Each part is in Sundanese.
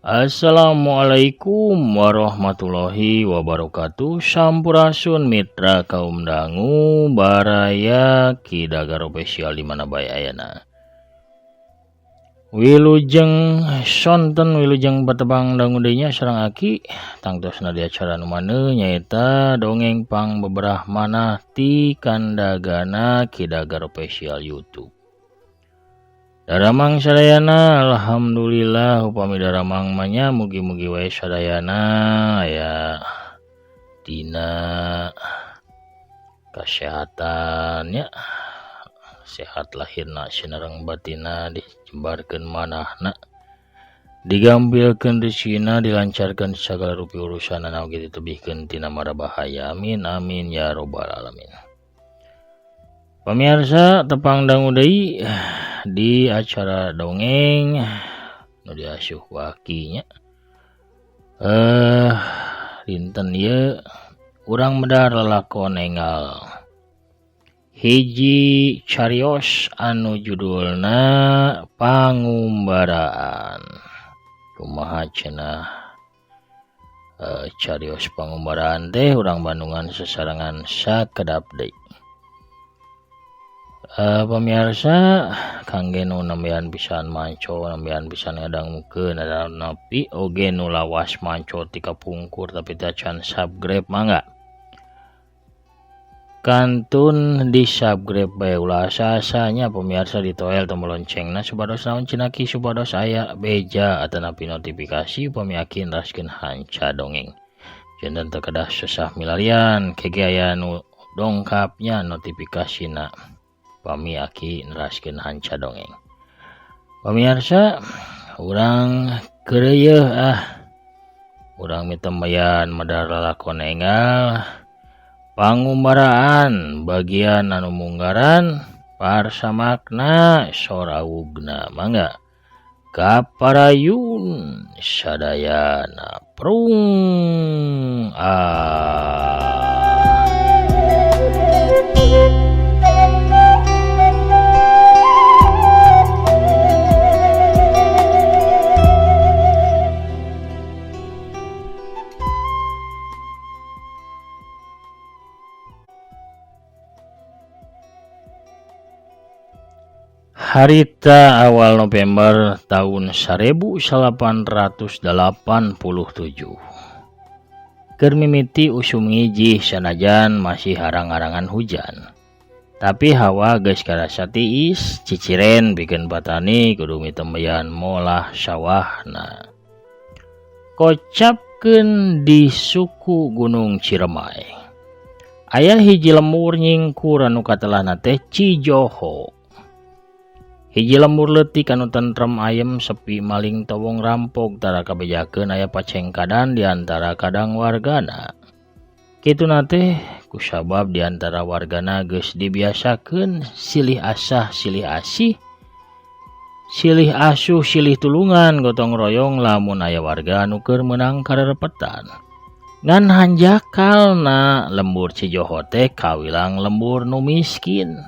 Assalamualaikum warahmatullahi wabarakatuh. Sampurasun mitra kaum dangu baraya Ki Dagar Official di mana bae ayana. Wilujeng sonten wilujeng patepang dangu deui nya sareng aki tangtosna di acara nu maneu nyaeta dongeng pang beberah manah ti kandagana Ki Dagar Official YouTube. Daramang sadayana alhamdulillah upami daramang mah nya mugi-mugi wae sadayana aya dina kasehatan nya, sehat lahirna sinareng batinna, dijembarkeun manahna, digampilkeun rezekina, dilancarkeun sagala rupi urusanana oge ditebihkeun tina mara bahaya. Amin amin ya robbal alamin. Pamirsa, tepang dangu deui di acara dongeng nu diasuh ku aki nya. Dinten ieu urang medar lalakon enggal hiji carios anu judulna Pangumbaraan. Kumaha cenah carios pangumbaraan teh, urang Bandungan sasarengan sakedap deui. Pamirsa, kangge nu nembean pisan manco, nembean pisan ngadangukeun nepi oge nu lawas manco ti kapungkur tapi teu acan subscribe, mangga kantun di subscribe bae, ulah asa-asanya pemirsa, ditoel tombol loncengna supados naon cenah ki, supados aya beja atanapi notifikasi upami aki neraskeun hanca dongeng. Janten teu kedah susah milarian kege aya nu dongkapnya notifikasina pami aki neraskeun hanca dongeng. Pamirsa, urang keureuyeun ah, urang mitembayan medar lalakon enggal Pangumbaraan bagian anu munggaran parsamakna sorawugna. Mangga kaparayun sadayana, prung ah. Harita awal November tahun 1887. Keur mimiti usum ngijih, sanajan masih arang-arangan hujan. Tapi hawa geus karasa tiis, ciciren pikeun patani kudu mitembeyan molah sawahna. Kocapkeun di suku Gunung Ciremai. Aya hiji lembur nyingkur anu katelahna teh Cijoho. Hiji lembur leutik anu tentrem ayem, sepi maling towong rampok, tara kabejakeun aya pacengkadan di antara kadang wargana. Kituna teh kusabab di antara wargana geus dibiasakeun silih asah silih asih, silih asuh silih tulungan, gotong royong lamun aya warga anu keur meunang karerepetan. Ngan hanjakalna lembur Cijoho teh kawilang lembur nu miskin.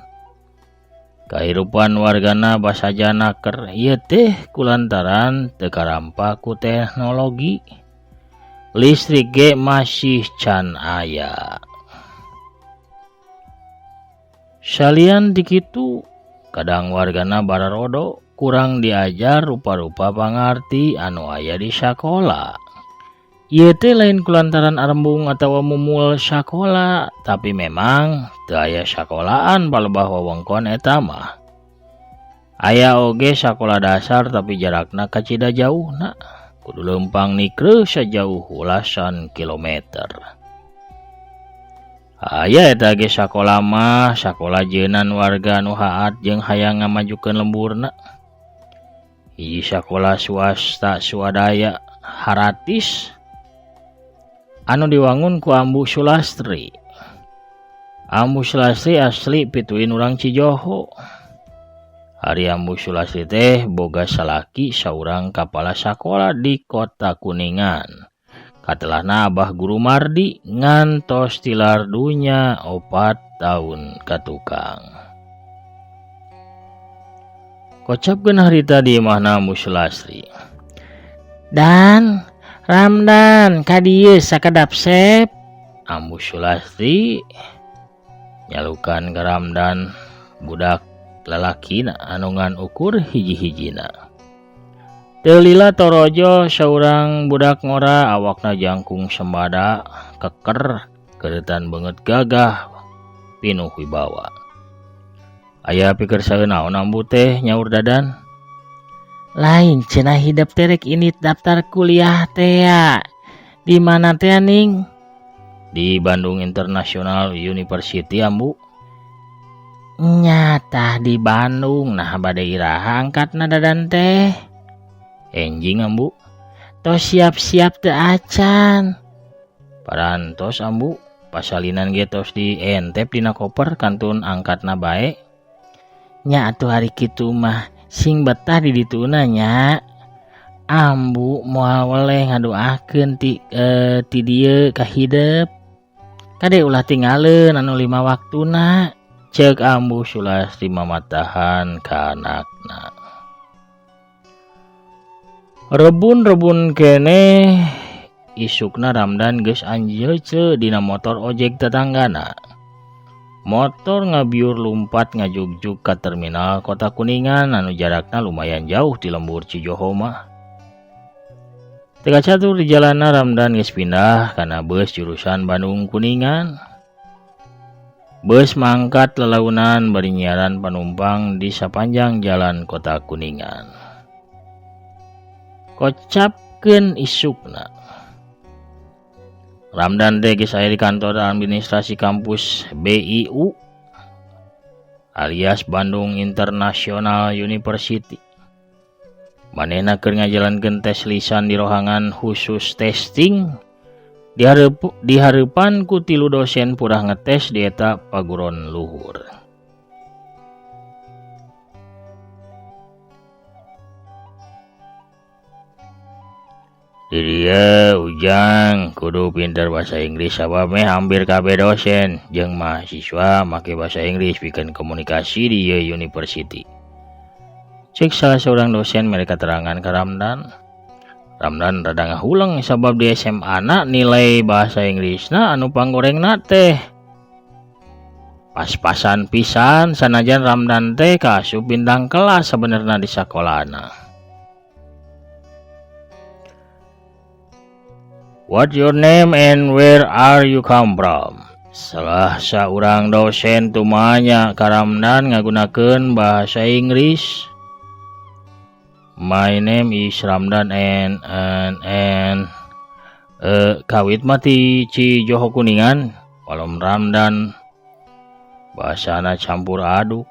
Kahirupan wargana basaja naker, ieu teh kulantaran teu karampa ku teknologi. Listrik ge masih can aya. Salian ti kitu, kadang wargana bararodo kurang diajar rupa-rupa pangarti anu aya di sakola. Ieu teh lain kulantaran arembung atawa mumul sakola, tapi memang teu aya sakolaan palebah wewengkon eta mah. Aya oge sakola dasar tapi jarakna kacida jauhna, kudu leumpang nikreuh sajauh ulasan kilometer. Aya eta ge sakola mah sakola jeunan warga anu haat jeung hayang ngamajukeun lemburna. Hiji sakola swasta swadaya haratis anu diwangun ku Ambu Sulastri. Ambu Sulastri asli pituin urang Cijoho. Ari Ambu Sulastri teh boga salaki saurang kapala sakola di kota Kuningan. Katelahna Abah Guru Mardi ngantos tilar dunya 4 tahun katukang. Kocapkeun harita di imahna Ambu Sulastri. Dan Ramdan ka dieu sakedap sep. Ambu Sulastri nyalukan ka Ramdan budak lalakina anu ngan ukur hiji-hijina. Teu lila torojo saurang budak ngora awakna jangkung sembada keker keureutan beungeut gagah pinuh wibawa. Aya pikersaeun naon ambu teh nyaur Dadan. Lain cenah hidep teh rek indit daftar kuliah teh ya. Di mana teh ning? Di Bandung International University ambu. Nyata di Bandung nah bade iraha angkatna Dadan teh. Enjing ambu. Tos siap-siap teu acan. Parantos ambu pasalinan ge tos di entep dina koper kantun angkatna bae. Nya atuh hari kitu mah sing betah di dituna nya. Ambu moal weleh ngadoakeun ti dieu ka hidep. Kade ulah tinggaleun anu 5 waktuna. Ceuk Ambu Sulastri mamatahan ka anakna. Rebun-rebun keneh isukna Ramdan geus anjeuceu dina motor ojek tetanggana. Motor ngabiur lumpat ngajugjug ka terminal Kota Kuningan anu jarakna lumayan jauh ti lembur Cijoho mah. Teu kacatur di jalanna Ramdan geus pindah kana bus jurusan Bandung Kuningan. Bus mangkat lelaunan bari nyiaran panumpang di sapanjang jalan Kota Kuningan. Kocapkeun isukna. Ramdan teh geus aya di kantor administrasi kampus BIU alias Bandung International University. Manehna keur ngajalankeun tes lisan di rohangan khusus testing. Dihareupan ku 3 dosen purah ngetes di eta paguron luhur. Di dieu Ujang kudu pinter bahasa Inggris sabab meh hampir kabeh dosen jeung mahasiswa make bahasa Inggris pikeun komunikasi di ieu university. Cek salah seorang dosen mere katerangan ka Ramdan. Ramdan rada ngahuleng sabab di SMA na nilai bahasa Inggrisna anu panggorengna teh pas-pasan pisan sanajan Ramdan teh kaasup bintang kelas sabenerna di sakolana. What your name and where are you come from? Salah saurang dosen tumanya ka Ramdan ngagunakeun bahasa Inggris. My name is Ramdan and kawit mah ti Cijoho Kuningan. Walom Ramdan bahasana campur aduk.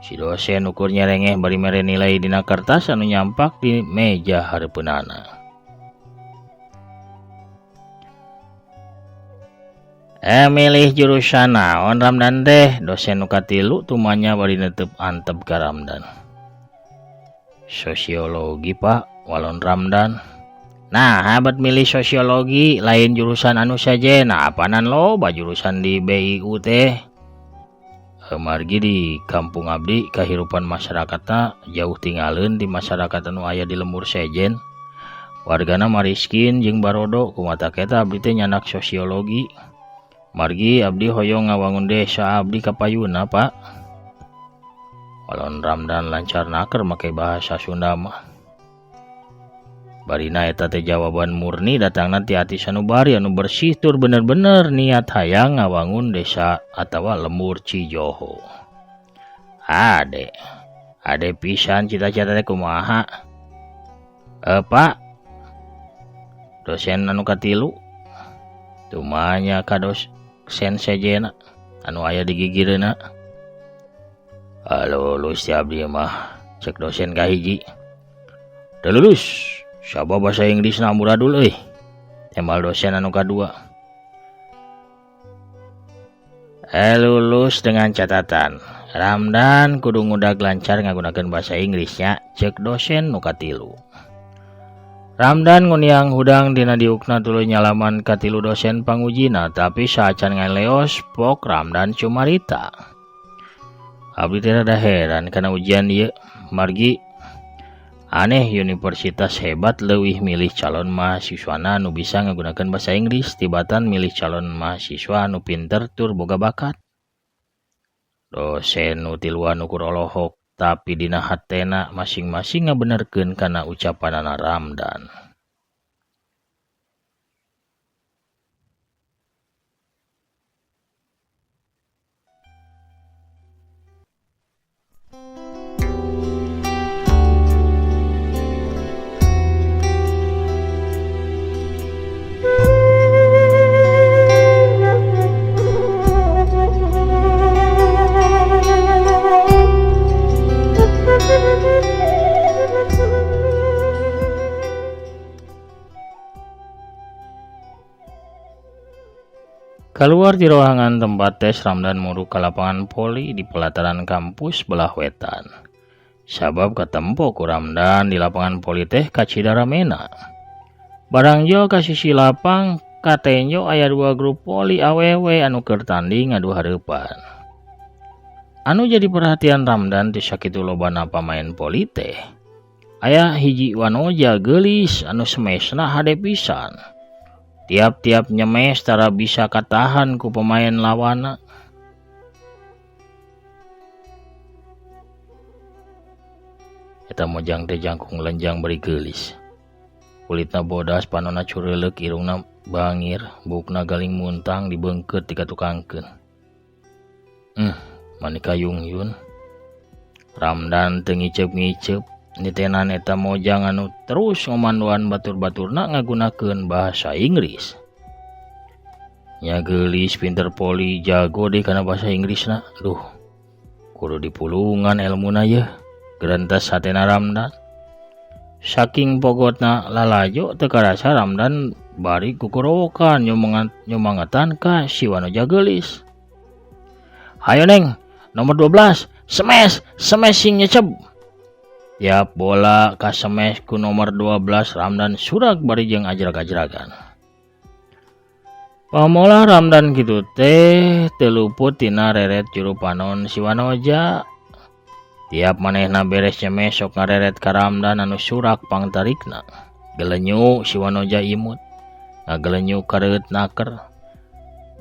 Si dosen ukur nyerengeh bari mere nilai dina kertas anu nyampak di meja hareupeunana. Milih jurusan naon Ramdan teh? Dosen nu katilu tumanya bari netep antep ka Ramdan. Sosiologi Pak, walon Ramdan. Nah, habat milih sosiologi lain jurusan anu saja. Nah, apanan loba jurusan di BIU teh. Margi di kampung abdi kahirupan masyarakatna jauh tinggalin di masyarakat anu aya di lembur sejen. Wargana mariskin jeung barodo kumatak eta abdi teh nyanak sosiologi. Margi abdi hoyong ngawangun desa abdi kapayuna Pak. Walon Ramdan lancar naker make bahasa Sunda mah. Barina eta teh jawaban murni datangna ti ati sanubari anu bersih tur bener-bener niat hayang ngawangun desa atawa lembur Cijoho. Ade, ade pisan cita-cita teh kumaha? Pak, dosen anu katilu tumanya ka dosen sejena anu aya di gigireuna. Lulus si abdi mah cek dosen kahiji. Teu lulus sabab bahasa Inggrisna amburadul euy. Tembal dosen anu kadua. Lulus dengan catatan Ramdan kudu ngudag lancar ngagunakeun bahasa Inggrisnya cek dosen nu katilu. Ramdan nguniang hudang dina diukna tuluy nyalaman katilu dosen pangujina tapi saacan ngaleos pok Ramdan cumarita. Abdi teh rada heran kana ujian ieu margi Aneh universitas hebat leuwih milih calon mahasiswana nu bisa ngagunakeun basa Inggris tibatan milih calon mahasiswa nu pinter tur boga bakat. Dosen nu tiluan ukur olohok tapi dina hatena masing-masing ngabenerkeun kana ucapanana Ramdan. Kaluar di ruangan tempat tes, Ramdan muruk ka lapangan voli di pelataran kampus belah wetan. Sabab katempo ku Ramdan di lapangan voli teh kacida ramena. Barang ka sisi lapang katenjo aya dua grup voli awewe anu keur tanding ngadu hareupan. Anu jadi perhatian Ramdan teh sakitu lobana pamain voli teh. Aya hiji wanoja geulis anu semesna hade pisan. Tiap-tiap nyemes tara bisa katahan ku pemain lawana. Eta mojang teh jangkung lenjang bari geulis. Kulitna bodas, panonna cureuleuk, irungna bangir, buukna galing muntang dibeungkeut dikatukangkeun. Manika yung-yun. Ramdan teu ngiceup-ngiceup nitenan eta mojang anu terus ngomandoan batur-baturna ngagunakeun bahasa Inggris. Nya geulis pinter poli jago deh kana bahasa Inggrisna. Duh, kudu dipulungan elmuna yeuh. Gerentas hatena Ramdan. Saking pogotna lalajo teu karasa Ramdan bari kukorowokan nyumangetan ka si wanoja geulis. Hayo neng, nomor 12, smash, smashing nyecep. Tiap bola ka smash ku nomor 12 Ramdan surak bari jeung ajrag-ajragan. Pamolah Ramdan kitu teh teu luput tina reret juru panon si wanoja. Tiap manehna beres nyemes sok ngareret ka Ramdan anu surak pangtarikna. Gelenyu si wanoja imut, ngagelenyu kareueut naker.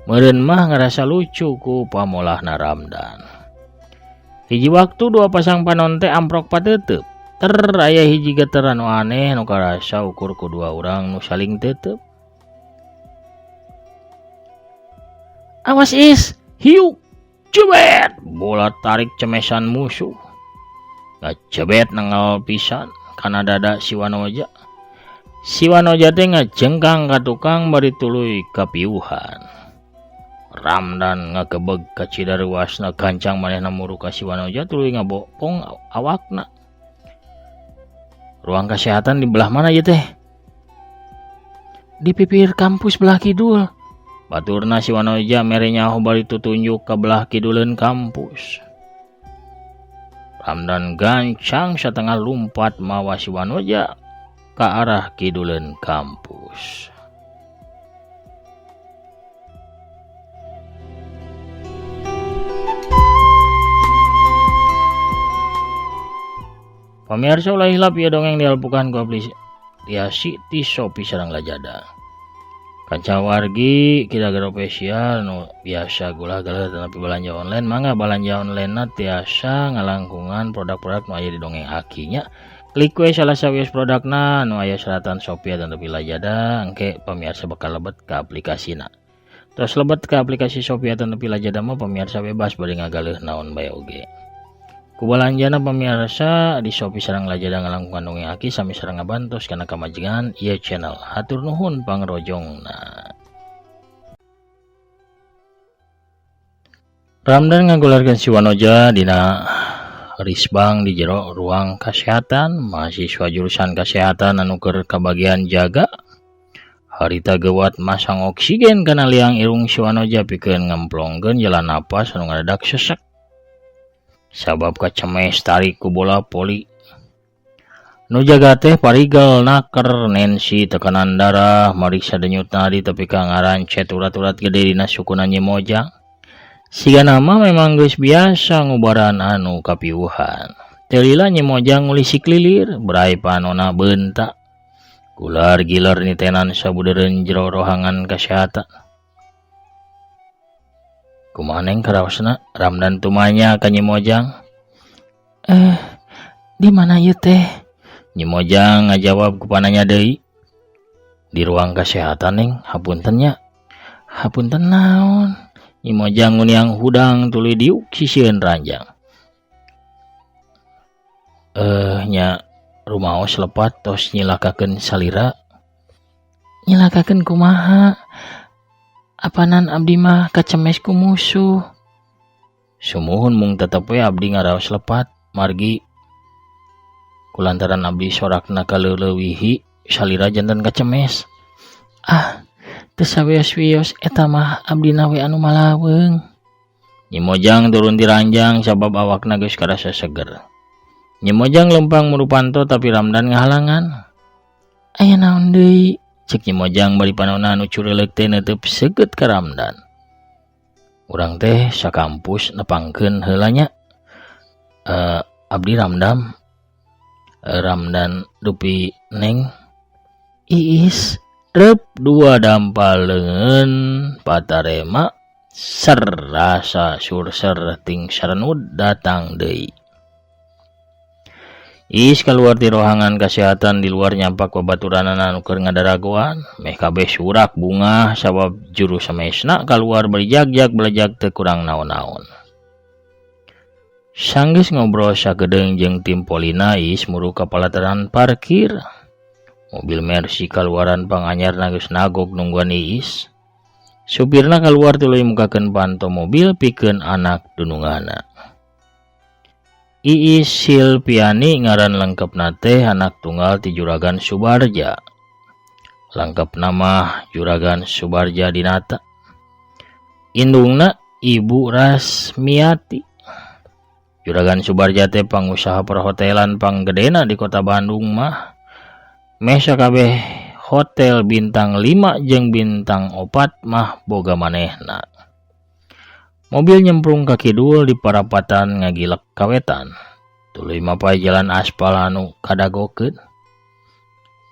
Meureun mah ngarasa lucu ku pamolahna Ramdan. Hiji waktu dua pasang panon teh amprok pateuteub. Ter aya hiji geter anu aneh nu karasa ukur ku dua urang nu saling teuteub. Awas is, hiuk, cebet, bola tarik cemesan musuh. Ngacebet nanggal pisan kana dada si wanoja. Si wanoja teh ngajengkang ka tukang bari tuluy kapiuhan. Ramdan ngagebeg ka cidaruasna gancang manehna muruk ka si wanoja tuluy ngabopong awakna. Ruang kesehatan di belah mana ieu teh? Di pipir kampus belah kidul. Baturna si wanoja mere nyaho bari tutunjuk ka belah kiduleun kampus. Ramdan gancang satengah lumpat mawa si wanoja ka arah kiduleun kampus. Pamirsa ulah hilap ieu dongeng dialpukan ku aplikasi ti Shopee sareng Lazada. Kanca wargi kidager official nu biasa gula-gala tetapi belanja online mangga belanja online-na tiasa ngalangkungan produk-produk nu aya di dongeng Aki nya. Klik we salah sawios produkna nu aya seratan Shopee dan lebih Lazada engke pamirsa bakal lebet ka aplikasina. Terus lebet ka aplikasi Shopee dan lebih Lazada mah pamirsa bebas bari ngagaleuh naon bae oge. Ku balanjana pamirsa di Shopee sareng Lazada ngalangkungan dongeng Aki sami sareng ngabantos kana kamajengan ieu channel. Hatur nuhun pangrojongna. Ramdan ngagularkeun si wanoja dina risbang di jero ruang kesehatan mahasiswa jurusan kesehatan anu keur kabagian jaga. Harita gewat masang oksigen kana liang irung si wanoja pikeun ngemplongkeun jalan napas anu ngadadak sesek. Sabab kacemes tarik ku bola poli. Nu jaga teh parigel naker Nancy tekanan darah mariksa denyut nadi tepi ka ngarancet urat-urat gede dina sukuna Nyi Mojang. Sigana mah memang geus biasa ngubaran anu kapiuhan. Teu lila Nyi Mojang ngulisik lilir, brai panona beunta. Gular gilar nitenan sabudeureun jero rohangan kasehatan. Kumaha Neng karaosna? Ramdan tumanya ka Nyi Mojang. Di mana ieu teh? Nyi Mojang ngajawab ku pananya deui. Di ruang kesehatan Neng, hapunten nya. Hapunten naon? Nyi Mojang nguniang hudang tuluy diuk sisieun ranjang. Nya rumaos lepat tos nyilakakeun salira. Nyilakakeun kumaha? Apanan abdi mah kacemes ku musuh. Sumuhun mung tetep we abdi ngaraos lepat margi kulantaran abdi sorakna kaleulewihi salira janten kacemes. Ah, teu sawios-wios eta mah abdina we anu malaweung. Nyi Mojang turun ti ranjang sabab awakna geus karasa seger. Nyi Mojang lempang muru panto tapi Ramdan ngahalangan. Aya naon deui? Cek Nyi Mojang bari panona anu cureuleuk teh neuteub seukeut ka Ramdan. Urang teh sakampus nepangkeun heula nya. Abdi Ramdan. Ramdan dupi Neng Iis reup dua dampal leungeun patarema ser rasa surser ting sarenud datang deui. Iis kaluar ti rohangan kasehatan di luar nyampak babaturanana anu keur ngadaragoan, meh kabeh surak bungah sabab juru samesna kaluar bari jagjag belejag teu kurang naon-naon. Sanggeus ngobrol sakedeung jeung tim Polina, Iis muru ka palataran parkir. Mobil Mercy kaluaran panganyarna geus nagog nungguan Iis. Supirna kaluar tuluy mukakeun panto mobil pikeun anak dununganna. Iis Silpiani ngaran lengkapna teh anak tunggal ti Juragan Subarja. Lengkap nama Juragan Subarja Dinata. Indungna Ibu Rasmiati. Juragan Subarja teh pangusaha perhotelan panggedena di kota Bandung mah. Meh sakabeh hotel bintang 5 jeung bintang 4 mah boga manehna. Mobil nyemplung ka kidul di parapatan ngagilek kawetan. Tuluy mapay jalan aspal anu kadagokeun.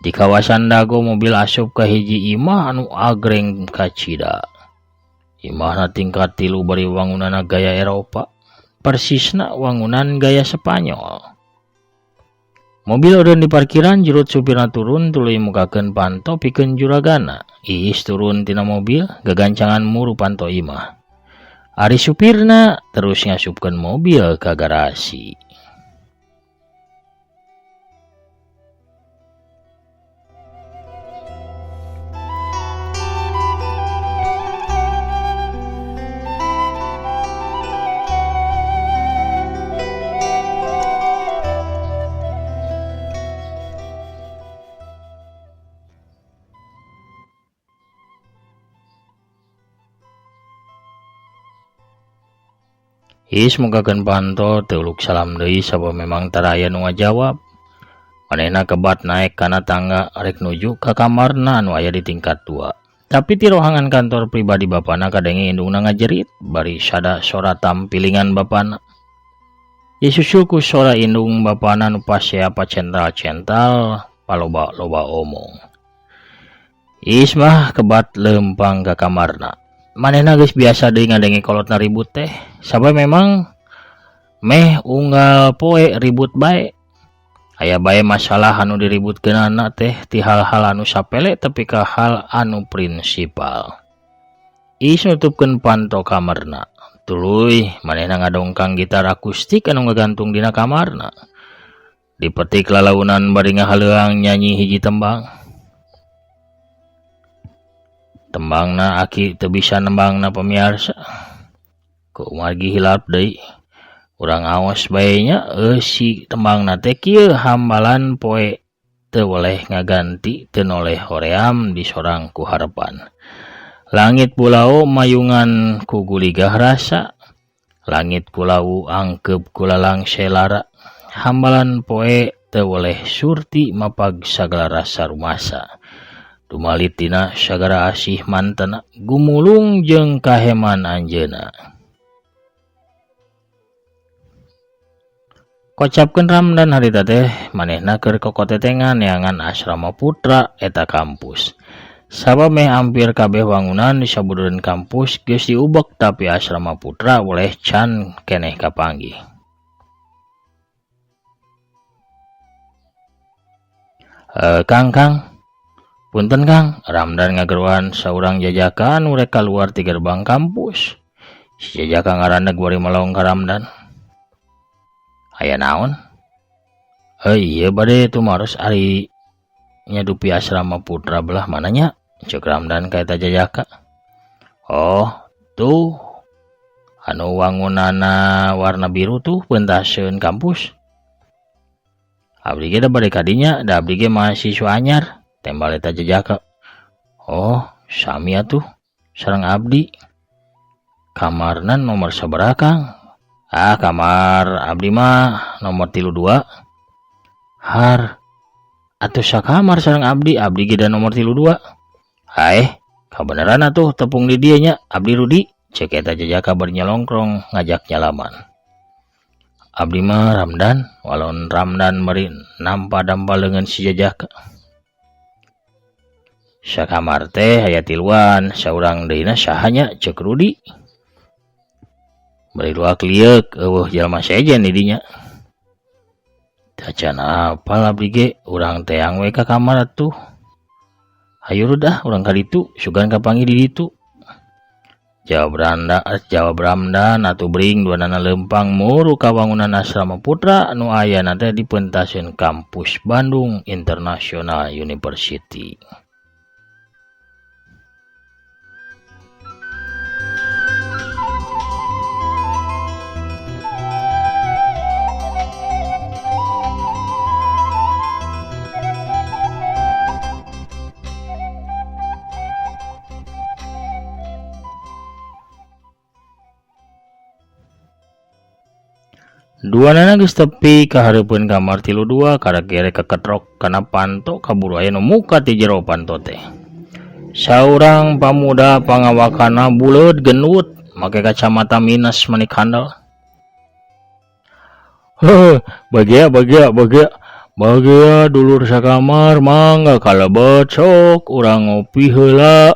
Di kawasan Dago mobil asup ka hiji imah anu agreng kacida. Imahna tingkat 3 bari wangunanna gaya Eropa, persisna wangunan gaya Spanyol. Mobil eureun di parkiran jurut supirna turun tuluy mukakeun panto pikeun juragana. Iis turun tina mobil gagancangan muru panto imah. Ari supirna terus ngasupkeun mobil ka garasi. Iis mukakeun panto teu uluk salam deui sabab memang tara aya nu ngajawab. Manehna kebat naek kana tangga rek nuju ka kamarna anu aya di tingkat 2. Tapi ti rohangan kantor pribadi bapana kadenge indungna ngajerit bari sada sora tampilingan bapana. Disusul ku sora indung bapana nu pasea pacental-cental paloba-loba omong. Iis mah kebat lempang ka kamarna. Manehna geus biasa deui ngadenge kolotna ribut teh, sabab memang meh unggal poe ribut bae. Aya bae masalah anu diributkeunana teh ti hal-hal anu sapele tepi ka hal anu prinsipal. Iis nutupkeun panto kamarna. Tuluy manehna ngadongkang gitar akustik anu ngagantung dina kamarna. Dipetik lalaunan bari ngahaleuang nyanyi hiji tembang. Tembangna aki teu bisa nembangna pamiarsa. Ku margi hilap deui. Urang aos bae nya eusi tembangna teh kieu hambalan poe teu weleh ngaganti teu noleh hoream disorang ku harepan. Langit pulau mayungan ku guligah rasa. Langit kulau angkeup ku lalang selara. Hambalan poe teu weleh surti mapag sagala rasa rumasa. Dumalit tina sagara asih mantena gumulung jeung kaheman anjeunna. Kocapkeun Ramdan harita teh manehna keur kokotetengan neangan asrama putra eta kampus. Sabab meh hampir kabeh wangunan di sabudureun kampus geus diubek tapi asrama putra weleh can keneh kapanggih. Kang Kang punten Kang, Ramdan ngageroan saurang jajaka nu rek kaluar ti gerbang kampus. Si jajaka ngaraneg bari melong ka Ramdan. Aya naon? Ieu bade tumaros ari nyadupi asrama putra belah mana nya? Ceuk Ramdan ka eta jajaka. Oh, tuh anu wangunana warna biru tuh peuntaseun kampus. Abdi ge da bade ka dinya, da abdi ge mahasiswa anyar, tembal eta jajaka. Oh, sami atuh sareng abdi. Kamarna nomor sabaraha Kang? Ah, kamar abdi mah nomor 32. Har, atuh sakamar sareng abdi, abdi ge da nomor 32. Haeh, kabeneran atuh tepung di dieu nya, abdi Rudi, ceuk eta jajaka bari nyalongkrong ngajak nyalaman. Abdi mah Ramdan, walon Ramdan bari nampa dampa leungeun si jajaka. Sakamar teh aya tiluan, saurang deuna saha nya ceuk Rudi. Bari luak lieuk eueuh jalma sejen di dinya. Tacan apal abdi ge, urang teang we ka kamar atuh. Hayu Rud ah, urang ka ditu, sugan kapanggih di ditu. Jawab Ramdan atuh bring duanana leumpang muru ka wangunan asrama putra anu ayana teh di peuntaseun kampus Bandung International University. Duanana geus tepi ka hareupeun kamar 32 karek gere keketrok kana panto kaburu aya nu muka ti jero panto teh. Saurang pamuda pangawakana buleud gendut make kacamata minus manik handal. Heuh, bagea bagea bagea bagea dulur sakamar mangga kalebet sok urang ngopi heula.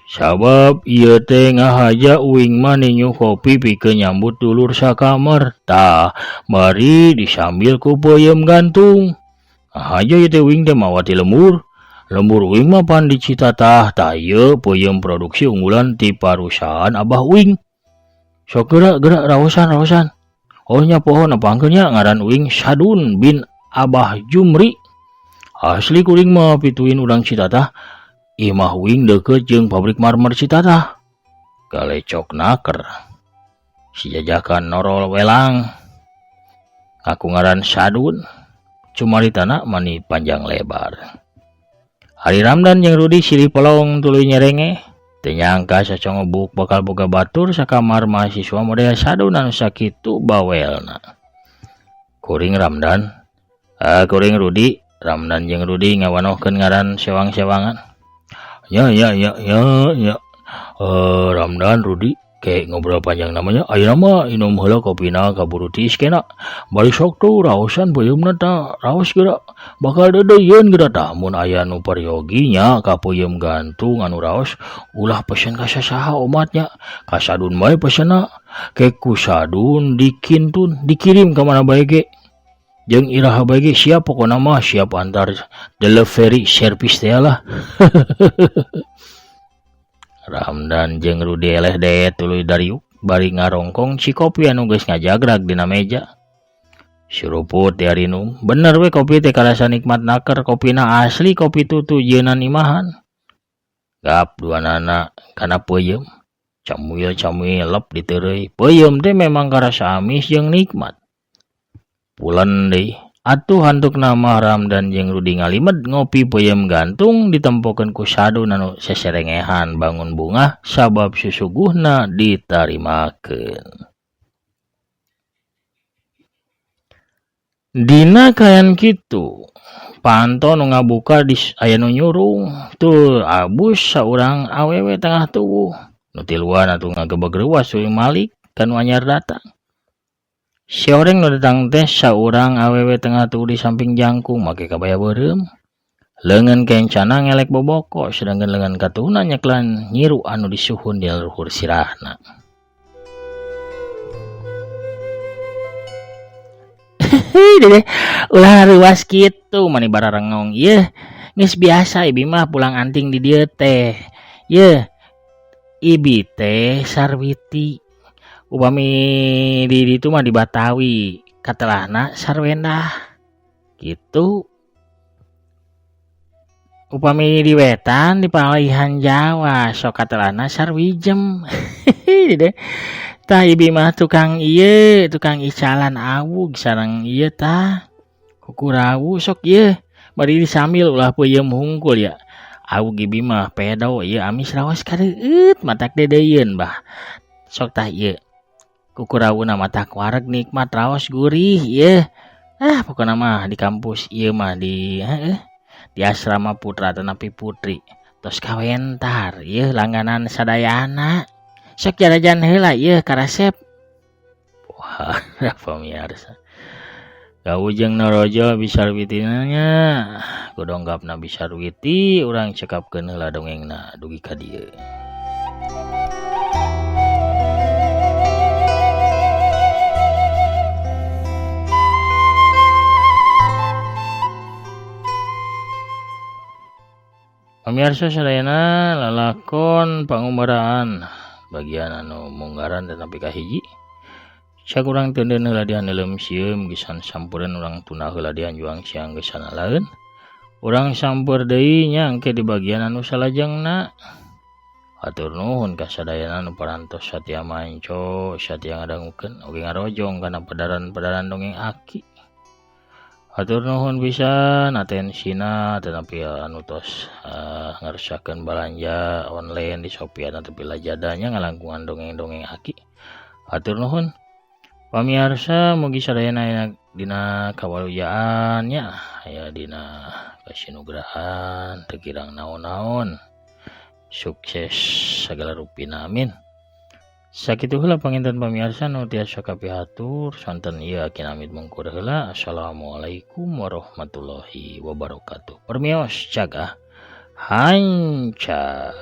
Sabab ieu teh ngahaja uing mah ninyu kopi pikeun nyambut dulur sakamar. Tah, bari disambil ku peuyeum gantung. Ngahaja ieu teh uing teh mawa ti lembur. Lembur uing mah pan di Citatah. Tah ieu peuyeum produksi unggulan ti parusahaan Abah uing. Sok geura geura raosan raosan. Oh nya poho nepangkeun nya ngaran uing Sadun bin Abah Jumri. Asli kuring mah pituin urang Citatah. Imah uing deukeut jeung pabrik marmer Citatah. Galecok naker. Si jajakan norol welang. Ngaku ngaran Sadun. Cumaritana mani panjang lebar. Ari Ramdan jeung Rudi silih pelong tuluy nyerenge. Teu nyangka sacongobuk bakal boga batur sakamar mahasiswa model Sadun anu sakitu bawelna. Kuring Ramdan, kuring Rudi, Ramdan jeung Rudi ngawanohkeun ngaran sewang-sewangan. Ya ya ya ya ya. Ramdan Rudi ke ngobrol panjang namanya. Ayeuna mah inum heula kopina kaburu tiis kena. Bari sok tuh raosan peuyeumna ta, raos geura bakal deudeuyeun geura tah mun aya nu peryogi nya ka peuyeum gantung anu raos ulah pesen ka sasaha omatnya. Ka Sadun bae pesenna. Ke ku Sadun dikintun dikirim ka mana bae ge. Jeung iraha bae ge siap pokona mah siap antar delivery service teh lah. Ramdan jeung Rudi eleh deet tuluy dariuk bari ngarongkong si kopi anu geus ngajagrag dina meja. Suruput diarinum. Bener we kopi teh karasa nikmat naker, kopina asli kopi tutu jeunan imahan. Gap duanana kana peuyeum. Camuil-camuil lep diteureuy. Peuyeum teh memang karasa amis jeung nikmat. Pulen deui. Atuh hantukna mah Ramdan jeung Rudi ngalimed ngopi peuyeum gantung ditempokeun ku Sadun anu seserengehan bangun bungah sabab susuguhna ditarimakeun. Dina kayan kitu, panto nu ngabuka di aya nu nyurung, tur abus saurang awewe tengah tubuh. Nu tiluan atuh ngagebeg reuas tuluy malik ka nu anyar datang. Si horeng nu datang teh saurang awewe tengah tuh di samping jangkung make kabaya beureum. Leungeun kencana ngelek boboko sedangkan leungeun katuhna nyeklan nyiru anu disuhun di luhur sirahna. Dedeh ulah reuas kitu mani bararengong ieu geus biasa ibi mah pulang anting di dieu teh. Yeuh ibi teh Sarwiti upami di ditu mah di Batawi katelahna Sarwendah kitu. Upami di wetan di palihan Jawa sok katelahna Sarwijem. Dedeh tah ibi mah tukang ieu tukang icalan awug sareng ieu tah kukurawu sok ieu bari disambil ulah peuyeum hungkul ya. Awug ibi mah pedo ieu amis raos kareueut matak deudeuyeun bah. Sok tah ieu kukurawuna matak wareg nikmat raos gurih ieu. Ah pokona mah di kampus ieu mah di di asrama putra tanapi putri tos kawentar ieu langganan sadayana. Sok jarajan heula ieu karasep. Wah, pamirsa. Kaujeng narojol Bisarwitina nya. Kudonggapna Bisarwiti urang cekapkeun heula dongengna dugi ka dieu. Pamirsa sadayana lalakon pangumbaraan bagian anu munggaran tetapi kahiji. Cak urang teundeun heula dihaneuleum sieum geus sampureun urang tunda heula dihanjuang siang geus laeun. Urang sampeur deui nya engke di bagian anu salajengna. Hatur nuhun ka sadayana nu parantos satia manco, satia ngadangukeun oge ngarojong kana pedaran-pedaran dongeng Aki. Hatur nuhun pisan atensina tetapi anu tos ngarsakeun balanja online di Shopee atau Lazada-nya ngalangkungan dongeng-dongeng Aki. Hatur nuhun. Pamiarsa mugi sadayana aya dina kawaluyaan nya, aya dina kasinugrahan teu kirang naon-naon. Sukses sagala rupina amin. Sakitu heula panginten pamiarsa nu tiasa kapihatur sonten ieu Aki Namid mungkur heula. Assalamualaikum warahmatullahi wabarakatuh. Permios jaga hanca.